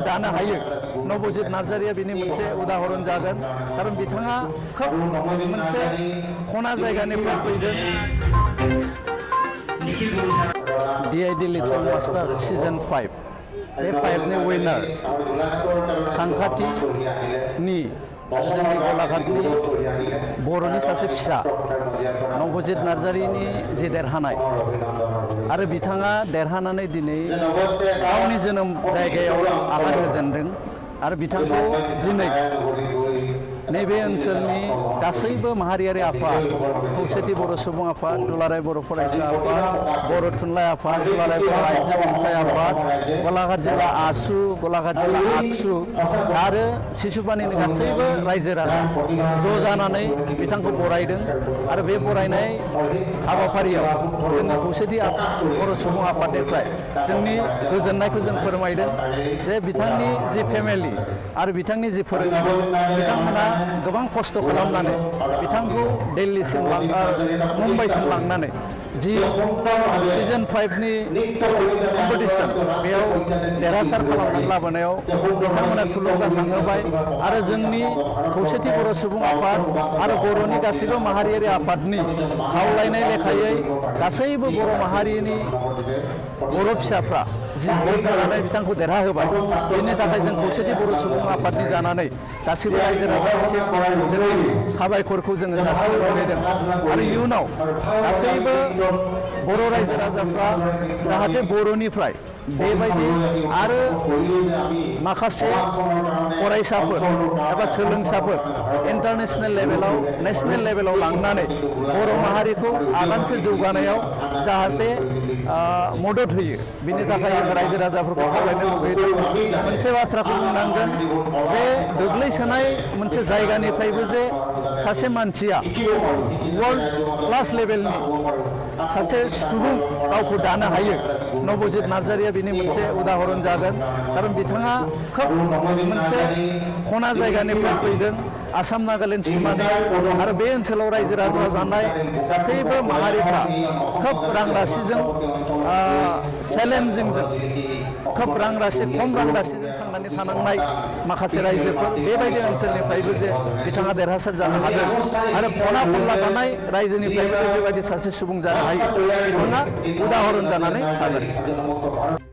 दानो हायो नबजित नार्जारिया बिनि मोनसे उदाहरन जागोन खारन बिथाङा खोब मोनसे खना जायगानिफ्राय फैदों DID लिटिल मास्टार सीजन 5 बे 5 नि विनार सांखाथिनि जोंनि गलाघाटनि बर'नि सासे फिसा नबजित नार्जारिनि जे देरहानाय आरो बिथाङा देरहानानै दिनै गावनि जोनोम जायगायाव आगान होजेनदों आरो बिथांखौ दिनै नैबे ओनसोलनि गासैबो माहारियारि आफाद खौसेथि बर' सुबुं आफाद दुलाराय बर' फरायसा आफाद बर' थुनलाइ आफाद दुलाराय बर' आइजो अनसाय आफाद गलाघाट जिल्ला आसु गलाघाट जिल्ला आगसु आरो सिसुपानिनि गासैबो रायजो राजा ज' जानानै बिथांखौ बरायदों आरो बे बरायनाय हाबाफारियाव जोंनि खौसेथि बर' सुबुं आफादनिफ्राय जोंनि गोजोननायखौ जों फोरमायदों जे बिथांनि जि फेमिलि आरो बिथांनि जि फोरोंगिरि बिथांमोना गोबां खस्थ' खालामनानै बिथांखौ दिल्लीसिम मुम्बाइसिम लांनानै जि सीजन 5 नि कम्पिटिशन बेयाव देरहासार खालामनानै लाबोनायाव बिथांमोना थुलुंगाखांहोबाय आरो जोंनि खौसेथि बर' सुबुं आफाद आरो बर'नि गासैबो माहारियारि आफादनि खावलायनाय लेखायै गासैबो बर' माहारिनि बर' फिसाफ्रा जि भट होनानै बिथांखौ देरहाहोबाय बेनि थाखाय जों खौसेथि बर' सुबुं आफादनि जानानै गासैबो रायजो राजानिसिम जोंनि साबायखरखौ जोङो जासिहरदों आरो इयुनाव गासैबो बर' रायजो राजाफ्रा जाहाथे बर'निफ्राय बेबायदि आरो माखासे फरायसाफोर एबा सोलोंसाफोर इन्टारनेशनेल लेभेलाव नेशनेल लेभेलाव लांनानै बर' माहारिखौ आगानसे जौगानायाव जाहाथे मदद होयो बिनि थाखाय जों रायजो राजाफोरखौ खावलायनो लुबैदों मोनसे बाथ्राखौ बुंनांगोन जे गोग्लैसोनाय मोनसे जायगानिफ्रायबो जे सासे मानसिया वर्ल्ड क्लास लेभेलनि सासे सुबुं गावखौ दानो हायो नबजित नार्जारिया बिनि मोनसे उदाहरन जागोन खारन बिथाङा खोब मोनसे खना जायगानिफ्राय फैदों आसाम नागालेण्ड सिमानि आरो बे ओनसोलाव रायजो राजा जानाय गासैबो माहारिफ्रा खोब रां राशिजों चेलेन्जिंजों खोब रां राशि खम रां राशिजों थांनानै थानांनाय माखासे रायजोफोर बेबायदि ओनसोलनिफ्रायबो जे बिथाङा देरहासार जानो हादों आरो खना खनला थानाय रायजोनिफ्रायबो बेबायदि सासे सुबुं जानो हायो बिथाङा उदाहरन जानानै थागोन।